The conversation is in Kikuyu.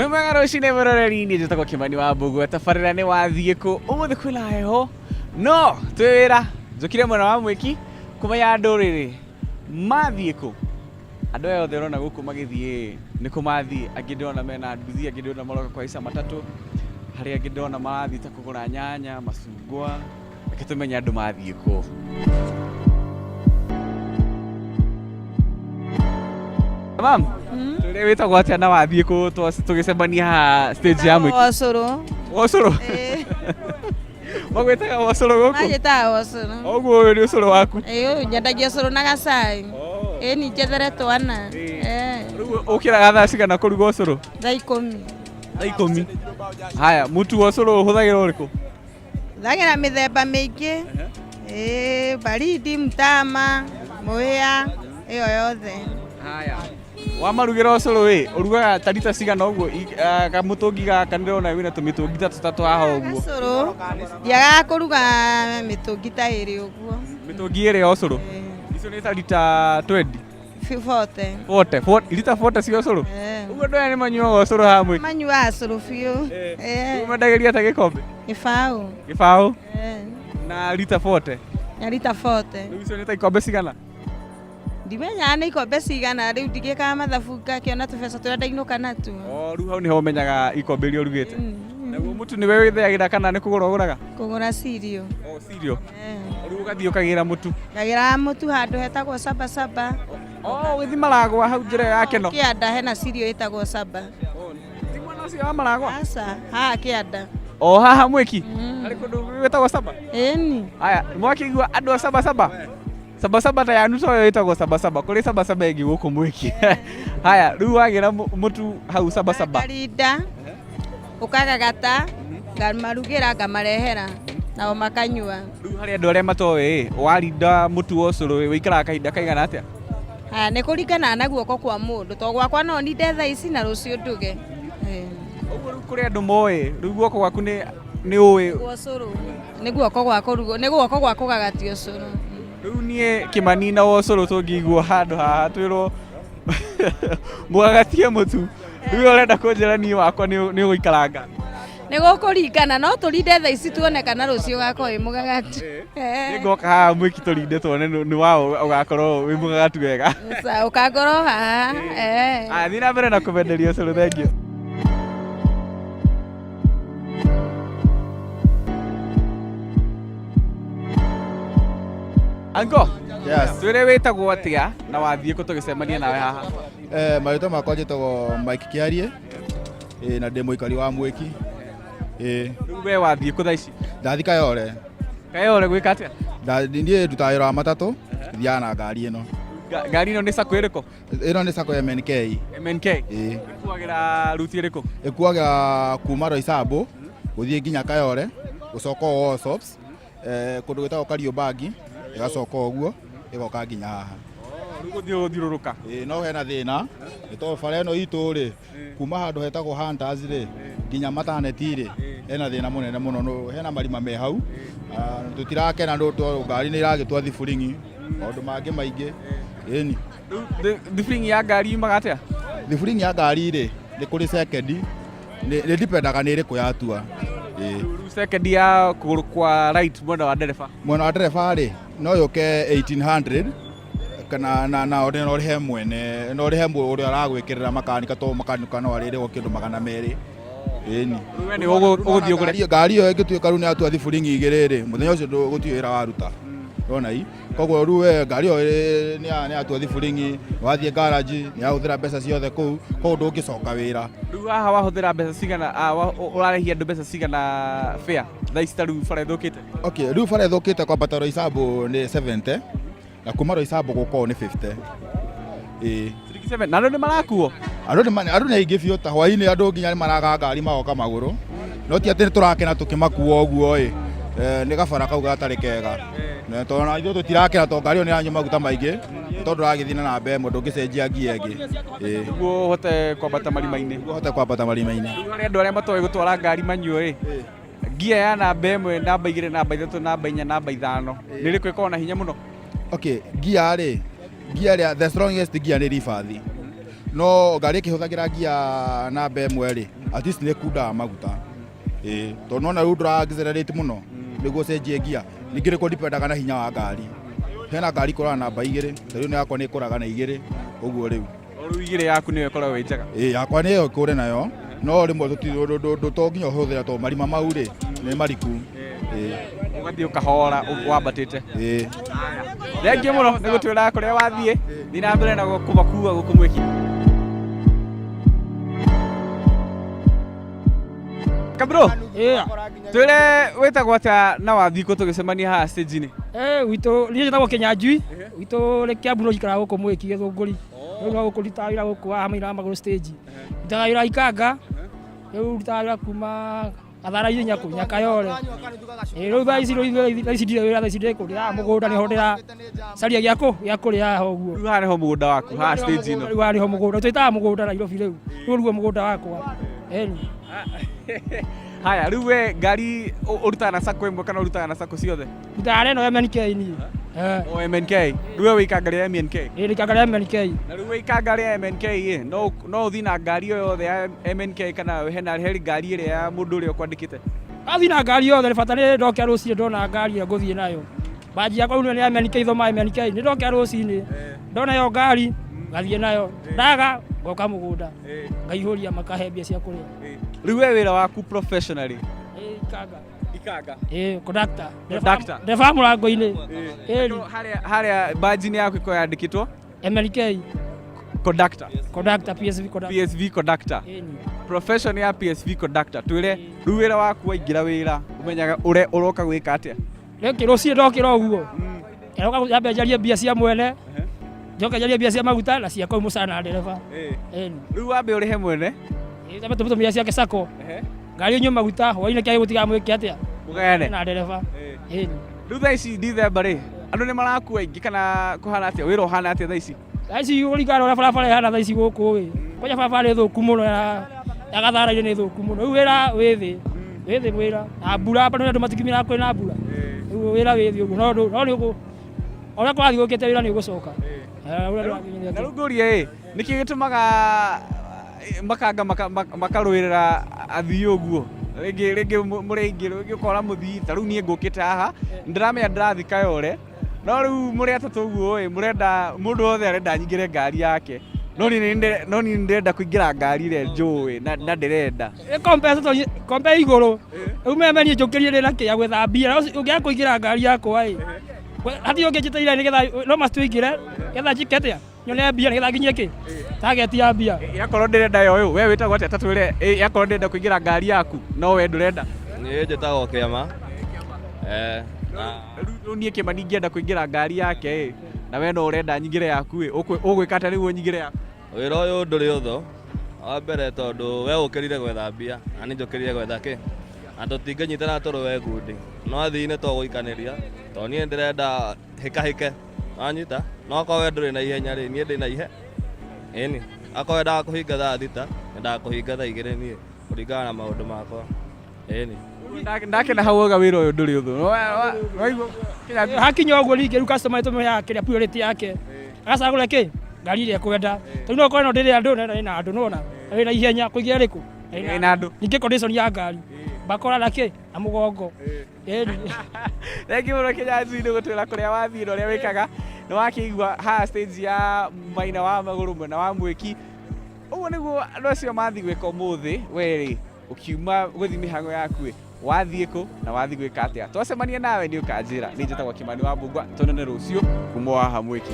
Wĩ mwega rũcinĩ mũroreri, niĩ njĩtagwo Kĩmani wa Mbũgua, tabarĩra nĩ wathiĩ kũ? Ũmũthĩ kwĩna heho, no twĩ wĩra, njũkire mwena wa Mwĩki kũmenya ndũrĩrĩ mathiĩ kũ? Andũ aya othe ũrona gũkũ magĩthiĩ nĩ kũ mathiĩ? Angĩ ndĩrona mena nduthi, angĩ ndĩrona maroka kũhaica matatũ, harĩ angĩ ndĩrona marathiĩ ta kũgũra nyanya, macungwa. Reke tũmenye andũ mathiĩ kũ. Mam, tũrĩa wĩtagwo atĩa na wathiĩ kũ tũgĩcemania haha stage ya mwĩki? Wocũrũ. Wocũrũ? Magwĩtaga wocũrũ gũkũ? Manjĩtaga wocũrũ. Ũguo ũyũ nĩ ũcũrũ waku? Ĩĩ ũyũ nyendagia ũcũrũ na gacai. Ĩĩ ni njethere twana. Rĩu ũkĩraga thaa cigana kũruga ũcũrũ? Thaa ikũmi. Thaa ikũmi. Haya, mũtu wa ũcũrũ ũhũthagĩra ũrĩkũ? Thagĩra mĩthemba mĩingĩ. Ĩĩ baridi, mtama, mũhĩa, ĩyo yothe. Haya. Wamarugĩra ũcũrũ ĩ, ũrugaga ta rita cigana ũguo kamũtũngi gaka ndĩrona wĩna tũmĩtũngi ta tũtatũ haha ũguo. Ũcũrũ, ndiagaga kũruga mĩtũngi ta ĩrĩ ũguo. Mĩtũngi ĩrĩ ya ũcũrũ? Icio nĩ ta rita 20? 40. 40, rita 40 cia ũcũrũ? Ũguo andũ aya nĩ manyuaga ũcũrũ haha mwĩ? Manyuaga cũrũ biũ. Ũmendagĩria ta gĩkombe? Gĩbaũ. Gĩbaũ? Na rita 40? Na rita 40. Rĩu icio nĩ ta ikombe cigana? Ndimenyaga nĩ ikombe cigana, rĩu ndigĩkaga mathabu ngakĩona tũbeca tũrĩa ndainũka natuo. O rĩu hau nĩho ũmenyaga ikombe iria ũrugĩte. Naguo mũtu nĩwe wĩthĩagĩra kana nĩ kũgũra ũgũraga? Kũgũra cereal. O cereal. Rĩu ũgathiĩ ũkagĩra mũtu. Ngagĩraga mũtu handũ hetagwo Saba Saba. O ũgĩthiĩ Maragwa hau njĩra ya Keno. Kĩanda hena cereal ĩtagwo Saba. Ti mwena ũcio wa Maragwa? Aca, haha Kĩanda. O haha Mwĩki? Harĩ kũndũ gwĩtagwo Saba? Ĩni. Haya, mwakĩigua andũ a Saba Saba? Saba Saba ta yanu toyo ĩtagwo Saba Saba, kũrĩ Saba Saba ĩngĩ gũkũ Mwĩki. Haya, rĩu wagĩra mũtu hau Saba Saba. Ngarinda, ũkagagata, ngamarugĩra, ngamarehera, nao makanyua. Rĩu harĩ andũ arĩa matoĩ, warinda mũtu wa ũcũrũ wĩikaraga kahinda kaigana atĩa? Haya, nĩ kũringana na guoko kwa mũndũ, to gwakwa no ninde thaa ici na rũciũ nduge. Ũguo rĩu kũrĩ andũ moĩ, rĩu guoko gwaku nĩ nĩ ũĩ. Gwa ũcũrũ, nĩ guoko gwa kũrugwo, nĩ guoko gwa kũgagatia ũcũrũ. Rĩu niĩ Kĩmani na ũcũrũ tũngĩigwo handũ haha twĩrwo mũgagatie mũtu, rĩu ũrenda kũnjĩra niĩ wakwa nĩ ũgũikaranga? Nĩ gũkũringana, no tũrinde thaa ici tuone kana rũciũ ũgakorwo wĩ mũgagatu. Nĩngoka haha mwĩki tũrinde tuone nĩ waũ ũgakorwo wĩ mũgagatu wega. Sawa, ũgakorwo haha. Aya, thiĩ na mbere na kũmenderia ũcũrũ, thengiũ. Anko, Yes. twĩre wĩtagwo atĩa na wathiĩ kũ tũgĩcemania nawe haha? Marĩtwa makwa njĩtagwo Mike Kĩarie, na ndĩ mũikari wa Mwĩki. Rĩu we wathiĩ kũ thaa ici? Ndathiĩ Kayole. Kayole gwĩka atĩa? Niĩ ndutaga wĩra wa matatũ, thiaga na ngari ĩno. Ngari ĩno nĩ sacco ĩrĩkũ? Ĩno nĩ sacco ya MNK. MNK? Ĩĩ. Ĩkuagĩra ruti ĩrĩkũ? Ĩkuagĩra kuma Roysambu, gũthiĩ nginya Kayole, gũcoka o Allsops, kũndũ gwĩtagwo Kariobangi, ĩgacoka ũguo, ĩgoka nginya haha. Rĩu gũthiĩ gũthiũrũrũka. Ĩĩ, no hena thĩna, nĩ tondũ bara ĩno itũ rĩ, kuma handũ hetagwo Hunters rĩ, nginya Mataneti rĩ, hena thĩna mũnene mũno, hena marima me hau, tũtirakena nĩ tondũ ngari nĩ iragĩtua thiburing'i, maũndũ mangĩ maingĩ, ĩni. Rĩu thiburing'i ya ngari yumaga atĩa? Thiburing'i ya ngari rĩ, nĩ kũrĩ sekendi, nĩ dipendaga nĩ ĩrĩkũ yatua. Ĩĩ. Rĩu sekendi ya kũgũrũ kwa right mwena wa ndereba? Mwena wa ndereba rĩ, no yũke 1800, kana na na no ũrĩhe mwene, no ũrĩhe ũrĩa ũragwĩkĩrĩra makanika, tondũ makanika no arĩrĩhwo kĩndũ magana merĩ. Ĩni. Rĩu we nĩ ũgũthiĩ ũgũre. Ngari ĩyo ĩngĩtuĩka rĩu nĩ yatua thiburing'i igĩrĩ rĩ, mũthenya ũcio gũtirĩ wĩra waruta. Ũrona i? Koguo rĩu we ngari ĩyo nĩ yatua thiburing'i, wathiĩ garage, nĩ yahũthĩra mbeca ciothe kũu, koguo ndũngĩcoka wĩra. Rĩu haha wahũthĩra mbeca cigana, ũrarĩhia andũ mbeca cigana fare? Thaa ici ta rĩu bara ĩthũkĩte? Okay, rĩu bara ĩthũkĩte kwambata Roysambu nĩ 70, na kuma Roysambu gũka ũũ nĩ 50. Ĩĩ. Ciringi 7, na andũ nĩ marakuo? Andũ nĩ aingĩ biũ, ta hwainĩ andũ nginya nĩ maraga ngari magoka magũrũ. No ti atĩ nĩ tũrakena tũkĩmakua ũguo ĩ, nĩ gabara kau gatarĩ kega. Na tondũ ona ithuĩ tũtirakena tondũ ngari ĩyo nĩ ĩranyua maguta maingĩ, nĩ tondũ ũragĩthiĩ na namba ĩmwe ndũngĩcenjia ngia ĩngĩ. Ĩĩ. Nĩguo ũhote kwambata marima-inĩ. Nĩguo ũhote kwambata marima-inĩ. Rĩu harĩ andũ arĩa matoĩ gũtwara ngari manyuo ĩ, ngia ya namba ĩmwe, namba igĩrĩ, namba ithatũ, namba inya, namba ithano, nĩ ĩrĩkũ ĩkoragwo na hinya mũno? Okay, ngia rĩ, ngia ĩrĩa the strongest ngia nĩ reverse. No ngari ĩkĩhũthagĩra ngia namba ĩmwe rĩ, at least nĩ ĩkundaga maguta. Ĩĩ, tondũ nona rĩu ndũra accelerate mũno nĩguo ũcenjie ngia. Ningĩ nĩ kũdipendaga na hinya wa ngari. Hena ngari ĩkũraga namba igĩrĩ, ta rĩu yakwa nĩ ĩkũraga na igĩrĩ, ũguo rĩu. O rĩu igĩrĩ yaku nĩyo ĩkoragwo ĩ njega. Ĩĩ, yakwa nĩyo ĩkũre nayo, no rĩmwe to nginya ũhũthĩre tondũ marima mau rĩ, nĩ mariku. Ĩĩ. Ũgathiĩ ũkahora wambatĩte. Ĩĩ. Thengiũ mũno nĩ gũtwĩra kũrĩa wathiĩ. Thiĩ na mbere na kũmakua gũkũ mwĩki. Kabro, Yeah. twĩre wĩtagwo atĩa na wathiĩ kũ tũgĩcemania haha stage-inĩ? Eh, gwitũ niĩ njĩtagwo Kĩnyanjui. Gwitũ nĩ Kĩambu no njikaraga gũkũ Mwĩki Gĩthũngũri. Rĩu no gũkũ ndutaga wĩra gũkũ haha Maina wa Magũrũ stage. Ndutaga wĩra Ikanga. Rĩu ndutaga wĩra kuma Gathara-inĩ Nyakũ, Nyakayore. Ĩĩ rĩu thaa ici rĩu thaa ici ndirĩ wĩra thaa ici ndĩ kũ ndĩ mũgũnda nĩho ndĩracaria gĩa kũ gĩa kũrĩa haha ũguo. Rĩu haha nĩho mũgũnda waku, haha stage ĩno. Rĩu haha nĩho mũgũnda, twĩtaga mũgũnda Nairobi rĩu. Rĩu nĩguo mũgũnda wakwa. Ĩni. Haya, rĩu we ngari ũrutaga na sacco ĩmwe kana ũrutaga na sacco ciothe? Ndutaga na ĩno MNK niĩ. Eh. O MNK. Rĩu we wĩ ikanga rĩa MNK. Ĩĩ ndĩ ikanga rĩa MNK. Na rĩu wĩ ikanga rĩa MNK ĩ, no ũthiĩ na ngari o yothe ya MNK kana hena he ngari ĩrĩa ya mũndũ ũrĩa ũkwandĩkĩte? Athiĩ na ngari yothe nĩ bata nĩ ndokĩra rũcinĩ ndona ngari ĩrĩa ngũthiĩ nayo. Banji yakwa rĩu nĩ ya MNK thoma MNK nĩ ndokĩra rũcinĩ ndona ĩyo ngari ngathiĩ nayo ndaga ngoka mũgũnda ngaihũria makahe mbia cia kũrĩa. Rĩu we wĩra waku professionally? Ĩĩ ikanga. Ikanga. Ĩĩ conductor. Conductor. Ndereba mũrango-inĩ. Ĩĩ. Harĩa harĩa banji-inĩ yaku ĩkoragwo yandĩkĩtwo? MNK. Conductor. Conductor, PSV conductor. PSV conductor. Ĩni. Profession ya PSV conductor. Twĩre rĩu wĩra waku waingĩra wĩra ũmenyaga ũrĩa ũroka gwĩka atĩa? Rĩngĩ rũcinĩ ndokĩra ũguo. Ndoka nyambe njarie mbia cia mwene. Njoke njarie mbia cia maguta na cia kũu mũcara na ndereba. Ĩni. Rĩu wambe ũrĩhe mwene. Ĩĩ tambe tũmũtũmĩre ciake sacco. Ngari ĩnyue maguta hwainĩ kĩage gũtiga mwĩke atĩa? Mũgayane. Na ndereba. Ĩni. Rĩu thaa ici Dithemba rĩ, andũ nĩ marakua aingĩ kana kũhana atĩa? Wĩra ũhana atĩa thaa ici? Thaa ici kũringana na ũrĩa barabara ĩhana thaa ici gũkũ ĩ, kwanja barabara nĩ thũku mũno ya Gathara-inĩ nĩ thũku mũno. Rĩu wĩra wĩ thĩ, wĩ thĩ wĩra. Na mbura bado andũ matikiumĩraga kwĩna mbura. Rĩu wĩra wĩ thĩ ũguo no no nĩ ũgũ ũrĩa kũrathiĩ gũkĩte wĩra nĩ ũgũcoka. Na rĩu ngũrie ĩ, nĩkĩ gĩtũmaga makanga makarũĩrĩra athii ũguo? Rĩngĩ rĩngĩ mũrĩ aingĩ rĩngĩ ũkora mũthii ta rĩu niĩ ngũkĩte haha nĩndĩramenya ndĩrathiĩ Kayole no rĩu mũrĩ atatũ ũguo ĩ mũrenda mũndũ wothe arenda nyingĩre ngari yake no niĩ no niĩ ndĩrenda kũingĩra ngari ĩrĩa njũĩ na ndĩrenda. Kombe igũrũ rĩu meme niĩ njũkĩrie ndĩ na kĩa gwetha mbia ũngĩaga kũingĩra ngari yakwa ĩ hatirĩ ũngĩ njĩtĩire nĩgetha no must ũingĩre nĩgetha njĩke atĩa nyone mbia nĩgetha nginyie kĩ target ya mbia. Yakorwo ndĩrenda yo ũyũ we wĩtagwo atĩa ta twĩre yakorwo ndĩrenda kũingĩra ngari yaku no we ndũrenda. Niĩ njĩtagwo Kĩama. Rĩu niĩ Kĩama ningĩenda kũingĩra ngari yake ĩ na we no ũrenda nyingĩre yaku ĩ ũgwĩka atĩa nĩguo nyingĩre yaku? Wĩra ũyũ ndũrĩ ũthũ wa mbere tondũ we ũkĩrire gwetha mbia na niĩ njũkĩrire gwetha kĩ na tũtingĩnyitana tũrũe ngundi no athii-inĩ tũgũikanĩria tondũ niĩ ndĩrenda hĩkahĩke wanyita no akorwo we ndũrĩ na ihenya rĩ niĩ ndĩ na ihe ĩni akorwo wendaga kũhinga thaa 6 nyendaga kũhinga thaa 2 niĩ kũringana na maũndũ makwa ĩni. Ndakena hau wauga wĩra ũyũ ndũrĩ ũthũ. Hakinya ũguo ningĩ rĩu customer nĩtũmũheaga kĩrĩa priority yake agacagũra kĩ ngari ĩrĩa ekwenda tondũ no ũkorwo ĩno ndĩrĩ andũ na ĩno ĩna andũ nĩwona na wĩna ihenya kũingĩra ĩrĩkũ Ĩna andũ. Ningĩ condition ya ngari bakora na kĩ na mũgongo. Thengiũ mũno Kĩnyanjui nĩ gũtwĩra kũrĩa wathiĩ na ũrĩa wĩkaga. Nĩ wakĩigua haha stage ya Maina wa Magũrũ mwena wa Mwĩki. Ũguo nĩguo andũ acio mathiĩ gwĩka ũmũthĩ. We rĩ, ũkiuma gũthiĩ mĩhang'o yaku ĩ, wathiĩ kũ na wathiĩ gwĩka atĩa? Twacemania nawe nĩ ũkanjĩra. Niĩ njĩtagwo Kĩmani wa Mbũgua, tuonane rũciũ kuma o haha Mwĩki.